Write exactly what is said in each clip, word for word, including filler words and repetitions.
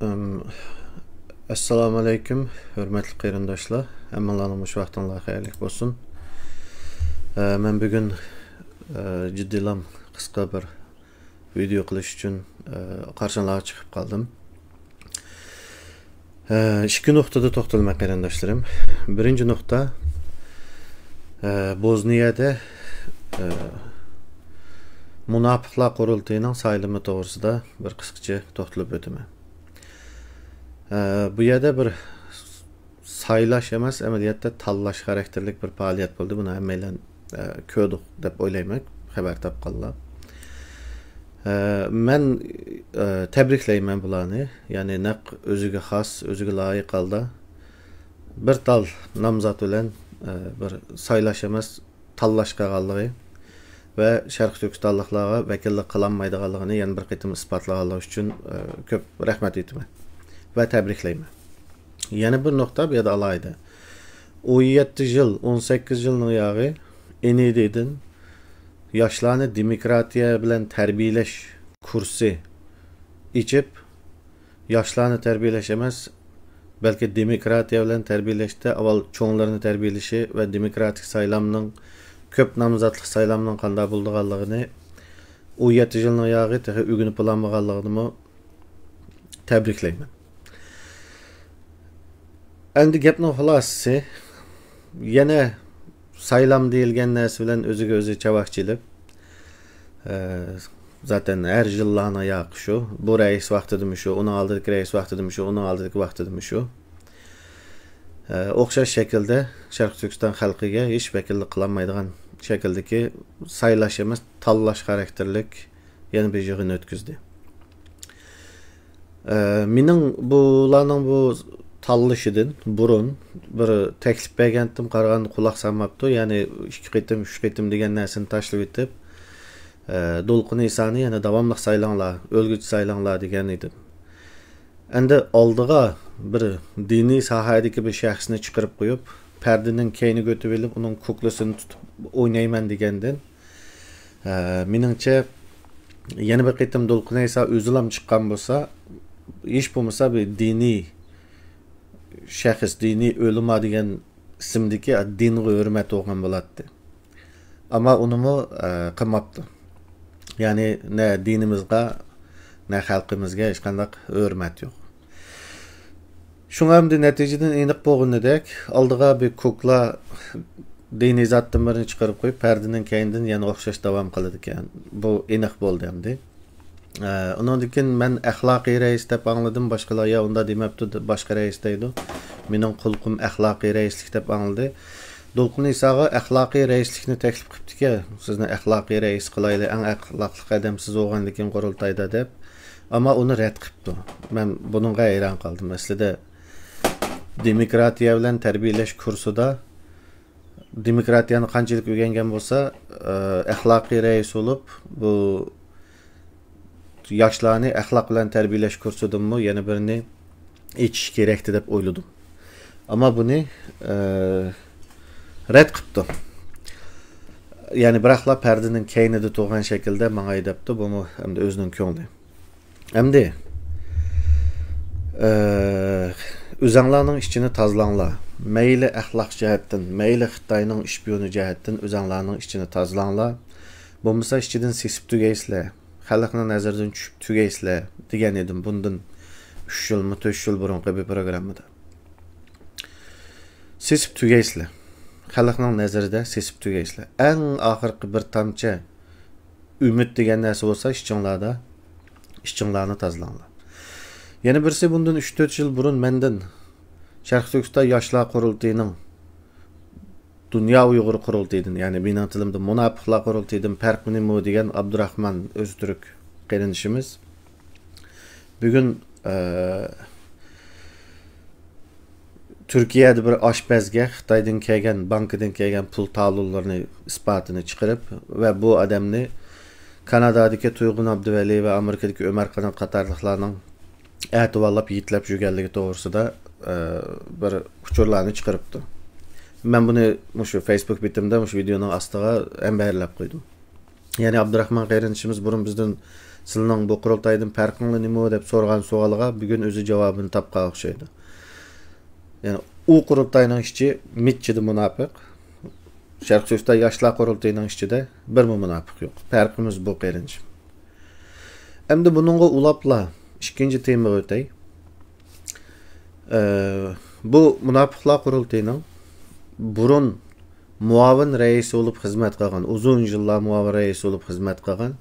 ئەم، ئەسسالامۇ ئەلەيكۇم، ھۆرمەتلىك قېرىنداشلار. ھەممىڭلارنىڭ مۇشۇ ۋاقتىڭلار خەيرلىك بولسۇن. ئە، مەن بۈگۈن، ئە، جىددىيلام قىسقا بىر ۋىدېئو قىلىش ئۈچۈن، ئە، قارشىڭلارغا چىقىپ قالدىم. ئە، ئىككى نۇقتىدا توختىلىمەن، قېرىنداشلىرىم. بىرىنچى نۇقتا، ئە، بوزنىيەدە، ئە، مۇناپىقلار قۇرۇلتىيىنىڭ سايلىمى توغرىسىدا بىر قىسقىچە توختىلىپ ئۆتىمەن. ئە، بۇ يەردە بىر سايلاش ئەمەس، ئەمەلىيەتتە تاللاش خاراكتېرلىك بىر پائالىيەت بولدى. بۇنى ھەممەيلەن، ئە، كۆردۇق دەپ ئويلايمەن، خەۋەر تاپقانلار. ئە، مەن، ئە، تەبرىكلەيمەن بۇلارنى. يەنى نەق ئۆزىگە خاس، ئۆزىگە لايىق ھالدا بىر تال نامزات بىلەن، ئە، بىر سايلاش ئەمەس، تاللاش قىلغانلىقى ۋە شەرقىي تۈركىستانلىقلارغا ۋەكىللىك قىلالمايدىغانلىقىنى يەنە بىر قېتىم ئىسپاتلىغانلىقى ئۈچۈن، ئە، كۆپ رەھمەت ئېيتىمەن ۋە تەبرىكلەيمەن. يەنە بىر نۇقتا بۇ يەردە ئالاھىدە. ئون يەتتە يىل، ئون سەككىز يىلنىڭ ياغى ئېنىدىدىن ياشلارنى دېموكراتىيە بىلەن تەربىيەلەش كۇرسى ئېچىپ، ياشلارنى تەربىيەلەش ئەمەس، بەلكى دېموكراتىيە بىلەن تەربىيەلەشتە ئاۋۋال چوڭلىرىنى تەربىيەلىشى ۋە دېموكراتىك سايلامنىڭ، كۆپ نامزاتلىق سايلامنىڭ قانداق بولىدىغانلىقىنى ئون يەتتە يىلنىڭ ياغى تېخى ئۆگىنىپ بولالمىغانلىقىنىمۇ تەبرىكلەيمەن. ئەمدى گەپنىڭ خۇلاسىسى، يەنە سايلام دېيىلگەن نەرسە بىلەن ئۆزىگە ئۆزى چاۋاك چېلىپ، ئە، زاتەن ھەر يىللارنىڭ ياقى شۇ. بۇ رەئىس ۋاقتىدىمۇ شۇ، ئۇنىڭ ئالدىدىكى رەئىس ۋاقتىدىمۇ شۇ، ئۇنىڭ ئالدىدىكى ۋاقتىدىمۇ شۇ. ئە، ئوخشاش شەكىلدە شەرقىي تۈركىستان خەلقىگە ھېچ ۋەكىللىك قىلالمايدىغان شەكىلدىكى سايلاش ئەمەس، تاللاش خاراكتېرلىك يەنە بىر يىغىن ئۆتكۈزدى. ئە، مېنىڭ بۇلارنىڭ بۇ تاللىشىدىن بۇرۇن بىر تەكلىپ بەرگەنتىم، قارىغاندا قۇلاق سالماپتۇ. يەنى ئىككى قېتىم، ئۈچ قېتىم دېگەن نەرسىنى تاشلىۋېتىپ، ئە، دولقۇن ئىسانى يەنە داۋاملىق سايلاڭلار، ئۆلگۈچە سايلاڭلار دېگەن ئىدىم. ئەمدى ئالدىغا بىر دىنىي ساھەدىكى بىر شەخسنى چىقىرىپ قويۇپ، پەردىنىڭ كەينىگە ئۆتۈۋېلىپ، ئۇنىڭ كۇكلىسىنى تۇتۇپ ئوينايمەن دېگەندىن، ئە، مېنىڭچە، يەنە بىر قېتىم دولقۇن ئەيسا ئۆزىلا چىققان بولسا، ھېچ بولمىسا بىر دىنىي شەخس، دىنىي ئۆلىما دېگەن ئىسىمدىكى دىنغا ھۆرمەت بولغان بولاتتى. ئەمما ئۇنىمۇ، ئە، قىلماپتۇ. يەنى نە دىنىمىزغا، نە خەلقىمىزگە ھېچقانداق ھۆرمەت يوق. شۇڭا ئەمدى نەتىجىدىن ئېنىق بولغىنىدەك، ئالدىغا بىر كۇكلا دىنىي زاتتىن بىرنى چىقىرىپ قويۇپ، پەردىنىڭ كەينىدىن يەنە ئوخشاش داۋام قىلىدىكەن. بۇ ئېنىق بولدى ئەمدى. ئە، ئۇنىڭدىن كېيىن مەن ئەخلاقىي رەئىس دەپ ئاڭلىدىم، باشقىلار يا ئۇنداق دېمەپتۇ، د-، باشقا رەئىس دەيدۇ. مېنىڭ قۇلىقىم ئەخلاقىي رەئىسلىك دەپ ئاڭلىدى. دولقۇن ئىساغا ئەخلاقىي رەئىسلىكنى تەكلىپ قىپتىكەن، سىزنى ئەخلاقىي رەئىس قىلايلى، ئەڭ ئەخلاقلىق ئادەم سىز بولغاندىكىن قۇرۇلتايدا دەپ. ئەمما ئۇنى رەت قىپتۇ. مەن بۇنىڭغا ھەيران قالدىم. ئەسلىدە دېموكراتىيە بىلەن تەربىيەلەش كۇرسىدا دېموكراتىيەنى قانچىلىك ئۆگەنگەن بولسا، ئە، ئەخلاقىي رەئىس بولۇپ، بۇ ياشلارنى ئەخلاق بىلەن تەربىيەلەش كۇرسىدىنمۇ يەنە بىرنى ئېچىش كېرەكتى دەپ ئويلىدىم. ئەمما بۇنى، ئە، رەت قىپتۇ. يەنى بىراقلا پەردىنىڭ كەينىدە تۇرغان شەكىلدە ماڭاي دەپتۇ. بۇمۇ ئەمدى ئۆزىنىڭ كۆڭلى. ئەمدى، ئە، ئۆزەڭلارنىڭ ئىچىنى تازىلاڭلار. مەيلى ئەخلاق جەھەتتىن، مەيلى خىتاينىڭ شپىيونى جەھەتتىن ئۆزەڭلارنىڭ ئىچىنى تازىلاڭلار. بولمىسا ئىچىدىن سېسىپ تۈگەيسىلەر. خەلقنىڭ نەزىرىدىن چۈشۈپ تۈگەيسىلەر دېگەن ئىدىم بۇندىن ئۈچ يىلمۇ، تۆت يىل بۇرۇنقى بىر پروگراممىدا. سېسىپ تۈگەيسىلەر. خەلقنىڭ نەزىرىدە سېسىپ تۈگەيسىلەر. ئەڭ ئاخىرقى بىر تامچە ئۈمىد دېگەن نەرسە بولسا ئىچىڭلاردا، ئىچىڭلارنى تازىلاڭلار. يەنە بىرسى، بۇندىن ئۈچ تۆت يىل بۇرۇن مەندىن شەرقىي تۈركىستان ياشلار قۇرۇلتىيىنىڭ دۇنيا ئۇيغۇر قۇرۇلتىيىدىن، يەنى مېنىڭ تىلىمدا مۇناپىقلار قۇرۇلتىيىدىن پەرقى نېمە دېگەن ئابدۇراخمان ئۆزتۈرك قېرىندىشىمىز بۈگۈن، ئە، تۈركىيەدە بىر ئاشپەزگە خىتايدىن كەلگەن، بانكىدىن كەلگەن پۇل تالونلىرىنى ئىسپاتىنى چىقىرىپ ۋە بۇ ئادەمنى كانادادىكى تۇيغۇن ئابدۇۋەلى ۋە ئامېرىكىدىكى ئۆمەر قانات قاتارلىقلارنىڭ ئەتىۋارلاپ، يىتلەپ يۈرگەنلىكى توغرىسىدا، ئە، بىر ئۇچۇرلارنى چىقىرىپتۇ. مەن بۇنى مۇشۇ فېيسبۇك بېتىمدە، مۇشۇ ۋىدېئونىڭ ئاستىغا ھەمبەھىرلەپ قويدۇم. يەنى ئابدۇراخمان قېرىندىشىمىز بۇرۇن بىزدىن سىلىنىڭ بۇ قۇرۇلتايدىن پەرقىڭلار نېمە دەپ سورىغان سوئالىغا بۈگۈن ئۆزى جاۋابىنى تاپقان ئوخشايدۇ. يەنى ئۇ قۇرۇلتاينىڭ ئىچى مىچچىدە مۇناپىق. شەرقىي تۈركىستان ياشلار قۇرۇلتىيىنىڭ ئىچىدە بىرمۇ مۇناپىق يوق. پەرقىمىز بۇ، قېرىنچىم. ئەمدى بۇنىڭغا ئۇلاپلا ئىككىنچى تېمىغا ئۆتەي. ئە، بۇ مۇناپىقلار قۇرۇلتىيىنىڭ بۇرۇن مۇئاۋىن رەئىسى بولۇپ خىزمەت قىلغان، ئۇزۇن يىللار مۇئاۋىن رەئىسى بولۇپ خىزمەت قىلغان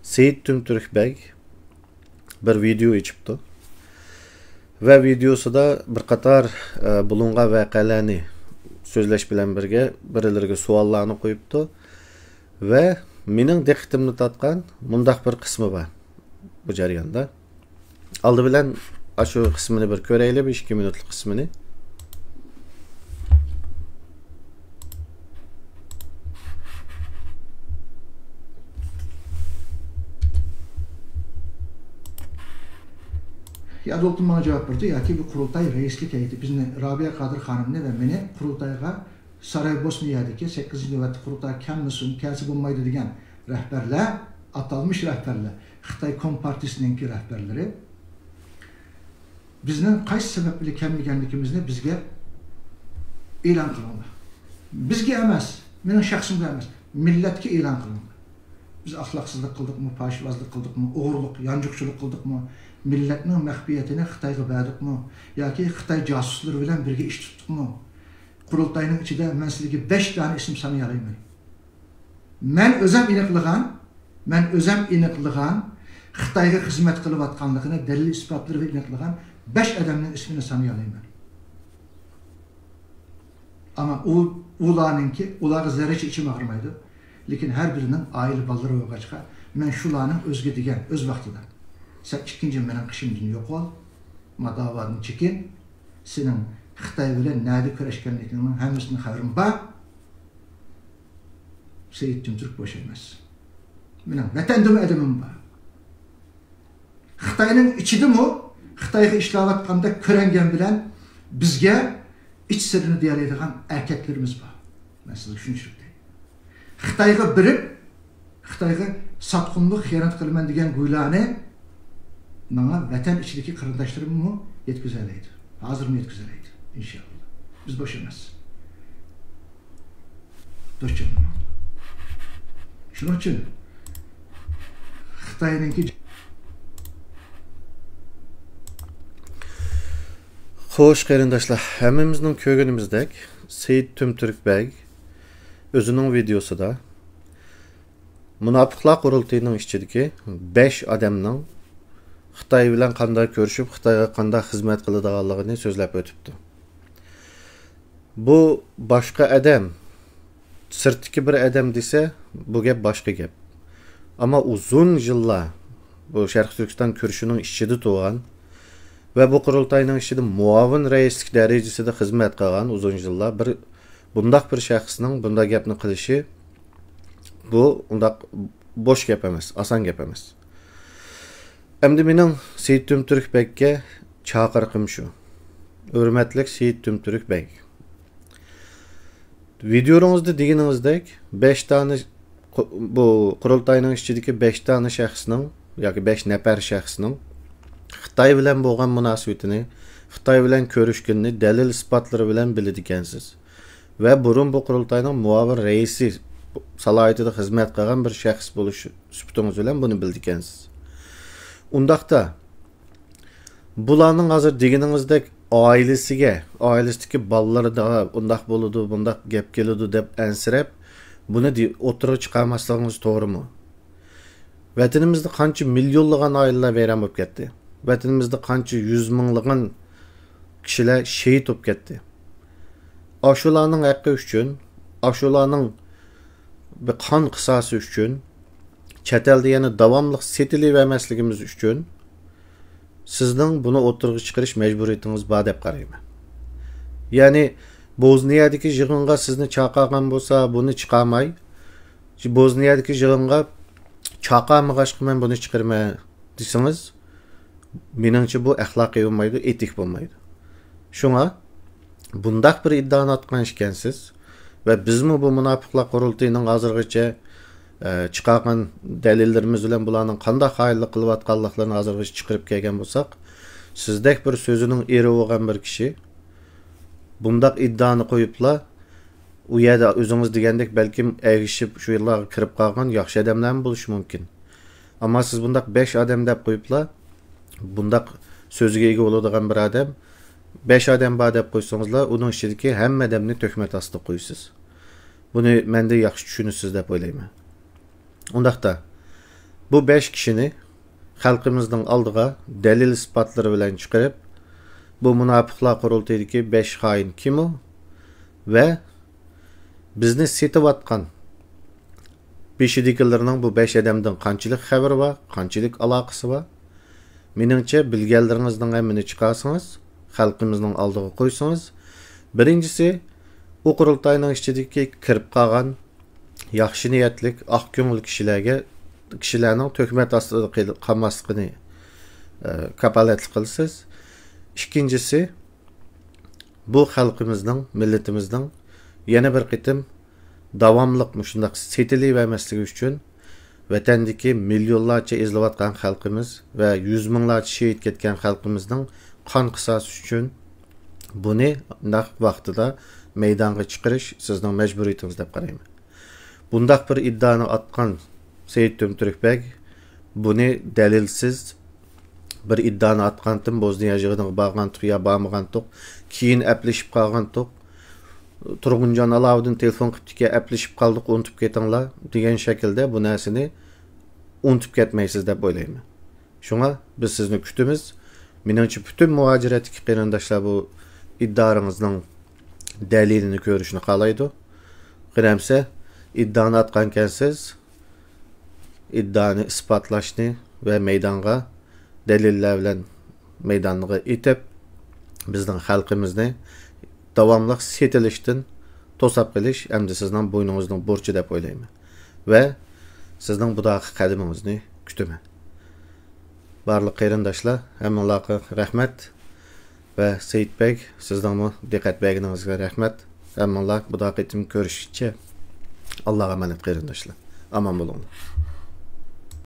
سېيىت تۈمتۈرك بەگ بىر ۋىدېئو ئېچىپتۇ. ۋە ۋىدېئوسىدا بىر قاتار، ئە، بولۇنغان ۋەقەلەرنى سۆزلەش بىلەن بىرگە بىرلىرىگە سوئاللارنى قويۇپتۇ. ۋە مېنىڭ دىققىتىمنى تارتقان مۇنداق بىر قىسمى بار بۇ جەرياندا. ئالدى بىلەن ئاشۇ قىسمىنى بىر كۆرەيلى، بىر ئىككى مىنۇتلۇق قىسمىنى. يادولتىن ماڭا جاۋاب بەردى، ياكى بۇ قۇرۇلتاي رەئىسلىك ھەيئىتى بىزنى، رابىيە قادىر خانىمنى ۋە مېنى قۇرۇلتايغا سارايبوسنا يەردىكى سەككىزىنچى نۆۋەتلىك قۇرۇلتايغا كەلمىسۇن، كەلسە بولمايدۇ دېگەن رەھبەرلەر، ئاتالمىش رەھبەرلەر، خىتاي كومپارتىيىسىنىڭكى رەھبەرلىرى، بىزنىڭ قايسى سەۋەب بىلەن كەلمىگەنلىكىمىزنى بىزگە ئېلان قىلىڭلار. بىزگە ئەمەس، مېنىڭ شەخسىمگە ئەمەس، مىللەتكە ئېلان قىلىڭلار. بىز ئەخلاقسىزلىق قىلدۇقمۇ، پاھىشىۋازلىق قىلدۇقمۇ، ئوغرىلىق، يانچۇقچىلىق قىلدۇقمۇ، مىللەتنىڭ مەخپىيىتىنى خىتايغا بەردۇقمۇ ياكى خىتاي جاسۇسلىرى بىلەن بىرگە ئىش تۇتتۇقمۇ؟ قۇرۇلتاينىڭ ئىچىدە مەن سىلەرگە بەش دانە ئىسىم سانىيالايمەن. مەن ئۆزەم ئېنىقلىغان، مەن ئۆزەم ئېنىقلىغان، خىتايغا خىزمەت قىلىۋاتقانلىقىنى دەلىل ئىسپاتلىرى بىلەن ئېنىقلىغان بەش ئادەمنىڭ ئىسمىنى سانىيالايمەن. ئەمما ئۇ، ئۇلارنىڭكى، ئۇلارغا زەررىچە ئىچىم ئاغرىمايدۇ. لېكىن ھەر بىرىنىڭ ئائىلە بالىلىرى بولغاچقا، مەن شۇلارنىڭ ئۆزىگە دېگەن، ئۆز ۋاقتىدا، سەن ئىككىنچى مېنىڭ قېشىمدىن يوقال، ما داۋادىن چېكىن، سېنىڭ خىتاي بىلەن نەدە كۆرۈشكەنلىكىڭنىڭ ھەممىسىدىن خەۋىرىم بار. سېيىت تۈمتۈرك بوش ئەمەس. مېنىڭ ۋەتەندىمۇ ئادىمىم بار. خىتاينىڭ ئىچىدىمۇ خىتايغا ئىشلەۋاتقاندا كۆرۈنگەن بىلەن بىزگە ئىچ سىرىنى دېيەلەيدىغان ئەركەكلىرىمىز بار. مەن سىزگە شۇنچىلىك دەيمەن. خىتايغا بېرىپ، خىتايغا ساتقۇنلۇق، خىيانەت قىلىمەن دېگەن گۇيلارنى ماڭا ۋەتەن ئىچىدىكى قېرىنداشلىرىممۇ يەتكۈزەلەيدۇ. ھازىرمۇ يەتكۈزەلەيدۇ، ئىنشائاللا. بىز بوش ئەمەس. دوستجان. شۇنىڭ ئۈچۈن خىتاينىڭكى خوش، قېرىنداشلار، ھەممىمىزنىڭ كۆرگىنىمىزدەك، سېيىت تۈمتۈرك بەگ ئۆزىنىڭ ۋىدېئوسىدا مۇناپىقلار قۇرۇلتىيىنىڭ ئىچىدىكى بەش ئادەمنىڭ خىتاي بىلەن قانداق كۆرۈشۈپ، خىتايغا قانداق خىزمەت قىلىدىغانلىقىنى سۆزلەپ ئۆتۈپتۇ. بۇ باشقا ئادەم، سىرتتىكى بىر ئادەم دېسە، بۇ گەپ باشقا گەپ. ئەمما ئۇزۇن يىللار بۇ شەرقىي تۈركىستان كۈرىشىنىڭ ئىچىدە تۇرغان ۋە بۇ قۇرۇلتاينىڭ ئىچىدە مۇئاۋىن رەئىسلىك دەرىجىسىدە خىزمەت قىلغان ئۇزۇن يىللار بىر، بۇنداق بىر شەخسنىڭ بۇنداق گەپنى قىلىشى، بۇ ئۇنداق بوش گەپ ئەمەس، ئاسان گەپ ئەمەس. ئەمدى مېنىڭ سېيىت تۈمتۈرك بەگكە چاقىرىقىم شۇ. ھۆرمەتلىك سېيىت تۈمتۈرك بەگ، ۋىدېئوڭىزدا دېگىنىڭىزدەك، بەش دانە قۇ-، بۇ قۇرۇلتاينىڭ ئىچىدىكى بەش دانە شەخسنىڭ ياكى بەش نەپەر شەخسنىڭ خىتاي بىلەن بولغان مۇناسىۋىتىنى، خىتاي بىلەن كۆرۈشكىنىنى دەلىل ئىسپاتلىرى بىلەن بىلىدىكەنسىز. ۋە بۇرۇن بۇ قۇرۇلتاينىڭ مۇئاۋىن رەئىسى سالاھىيىتىدە خىزمەت قىلغان بىر شەخس بولۇش سۈپىتىڭىز بىلەن بۇنى بىلىدىكەنسىز. ئۇنداقتا، بۇلارنىڭ ھازىر دېگىنىڭىزدەك ئائىلىسىگە، ئائىلىسىدىكى بالىلىرىدا ئۇنداق بولىدۇ، بۇنداق گەپ كېلىدۇ دەپ ئەنسىرەپ، بۇنى دې-، ئوتتۇرىغا چىقارماسلىقىڭىز توغرىمۇ؟ ۋەتىنىمىزدە قانچە مىليونلىغان ئائىلىلەر ۋەيران بولۇپ كەتتى. ۋەتىنىمىزدە قانچە يۈز مىڭلىغان كىشىلەر شېھىت بولۇپ كەتتى. ئاشۇلارنىڭ ھەققى ئۈچۈن، ئاشۇلارنىڭ بىر قان قىساسى ئۈچۈن، چەت ئەلدە يەنە داۋاملىق سېتىلىۋەرمەسلىكىمىز ئۈچۈن سىزنىڭ بۇنى ئوتتۇرىغا چىقىرىش مەجبۇرىيىتىڭىز بار دەپ قارايمەن. يەنى بوزنىيەدىكى يىغىنغا سىزنى چاقىرغان بولسا، بۇنى چىقارماي، بوزنىيەدىكى يىغىنغا چاقىرمىغاچقا مەن بۇنى چىقىرىمەن دېسىڭىز، مېنىڭچە بۇ ئەخلاقىي بولمايدۇ، ئېتىك بولمايدۇ. شۇڭا بۇنداق بىر ئىددىئانى ئاتقان ئىكەنسىز ۋە بىزمۇ بۇ مۇناپىقلار قۇرۇلتىيىنىڭ ھازىرغىچە ئە، چىقارغان دەلىللىرىمىز بىلەن بۇلارنىڭ قانداق خائىنلىق قىلىۋاتقانلىقلىرىنى ھازىرغىچە چىقىرىپ كەلگەن بولساق، سىزدەك بىر سۆزىنىڭ ئېرى بولغان بىر كىشى بۇنداق ئىددانى قويۇپلا، ئۇ يەردە ئۆزىڭىز دېگەندەك بەلكىم ئەگىشىپ شۇ يىللارغا كىرىپ قالغان ياخشى ئادەملەرمۇ بولۇشى مۇمكىن. ئەمما سىز بۇنداق بەش ئادەم دەپ قويۇپلا، بۇنداق سۆزگە ئىگە بولىدىغان بىر ئادەم، بەش ئادەم بار دەپ قويسىڭىزلا، ئۇنىڭ ئىچىدىكى ھەممە ئادەمنى تۆھمەت ئاستىغا قويىسىز. بۇنى مەندىن ياخشى چۈشىنىسىز دەپ ئويلايمەن. ئۇنداقتا، بۇ بەش كىشىنى خەلقىمىزنىڭ ئالدىغا دەلىل ئىسپاتلىرى بىلەن چىقىرىپ، بۇ مۇناپىقلار قۇرۇلتىيىدىكى بەش خائىن كىمۇ ۋە بىزنى سېتىۋاتقان بېشىدىكىلەرنىڭ بۇ بەش ئادەمدىن قانچىلىك خەۋىرى بار، قانچىلىك ئالاقىسى بار؟ مېنىڭچە، بىلگەنلىرىڭىزنىڭ ھەممىنى چىقارسىڭىز، خەلقىمىزنىڭ ئالدىغا قويسىڭىز، بىرىنچىسى، ئۇ قۇرۇلتاينىڭ ئىچىدىكى كىرىپ قالغان ياخشى نىيەتلىك، ئاق كۆڭۈل كىشىلەرگە، كىشىلەرنىڭ تۆھمەت ئاستىدا قېل-، قالماسلىقىنى، ئە، كاپالەتلىك قىلىسىز. ئىككىنچىسى، بۇ خەلقىمىزنىڭ، مىللىتىمىزنىڭ يەنە بىر قېتىم داۋاملىق مۇشۇنداق سېتىلىۋەرمەسلىكى ئۈچۈن، ۋەتەندىكى مىليونلارچە ئېزىلىۋاتقان خەلقىمىز ۋە يۈز مىڭلارچە شېھىت كەتكەن خەلقىمىزنىڭ قان قىساسى ئۈچۈن بۇنى نەق ۋاقتىدا مەيدانغا چىقىرىش سىزنىڭ مەجبۇرىيىتىڭىز دەپ قارايمەن. بۇنداق بىر ئىددانى ئاتقان سېيىت تۈمتۈرك بەگ بۇنى دەلىلسىز بىر ئىددانى ئاتقانتىم، بوزنىيە يىغىنىغا بارغانتۇق يا بارمىغانتۇق، كېيىن ئەپلىشىپ قالغانتۇق، تۇرغۇنجان ئالاۋۇدىن تېلېفون قىپتىكەن، ئەپلىشىپ قالدۇق، ئۇنتۇپ كېتىڭلار دېگەن شەكىلدە بۇ نەرسىنى ئۇنتۇپ كەتمەيسىز دەپ ئويلايمەن. شۇڭا بىز سىزنى كۈتىمىز. مېنىڭچە پۈتۈن مۇھاجىرەتتىكى قېرىنداشلار بۇ ئىددالىرىڭىزنىڭ دەلىلىنى كۆرۈشنى خالايدۇ. قېنى ئەمسە ئىددانى ئاتقانكەنسىز، ئىددانى ئىسپاتلاشنى ۋە مەيدانغا دەلىللەر بىلەن مەيدانغا ئېتىپ، بىزنىڭ خەلقىمىزنى داۋاملىق سېتىلىشتىن توساپ قېلىش ئەمدى سىزنىڭ بوينىڭىزنىڭ بۇرچى دەپ ئويلايمەن ۋە سىزنىڭ بۇداقى قەدىمىڭىزنى كۈتىمەن. بارلىق قېرىنداشلار، ھەممىڭلارغا رەھمەت ۋە سېيىت بەگ، سىزنىڭمۇ دىققەت بەرگىنىڭىزگە رەھمەت. ھەممىڭلار بۇداقى قېتىم كۆرۈشكىچە ئاللاغا ئامانەت قېرىنداشلار. ئامان بولۇڭلار.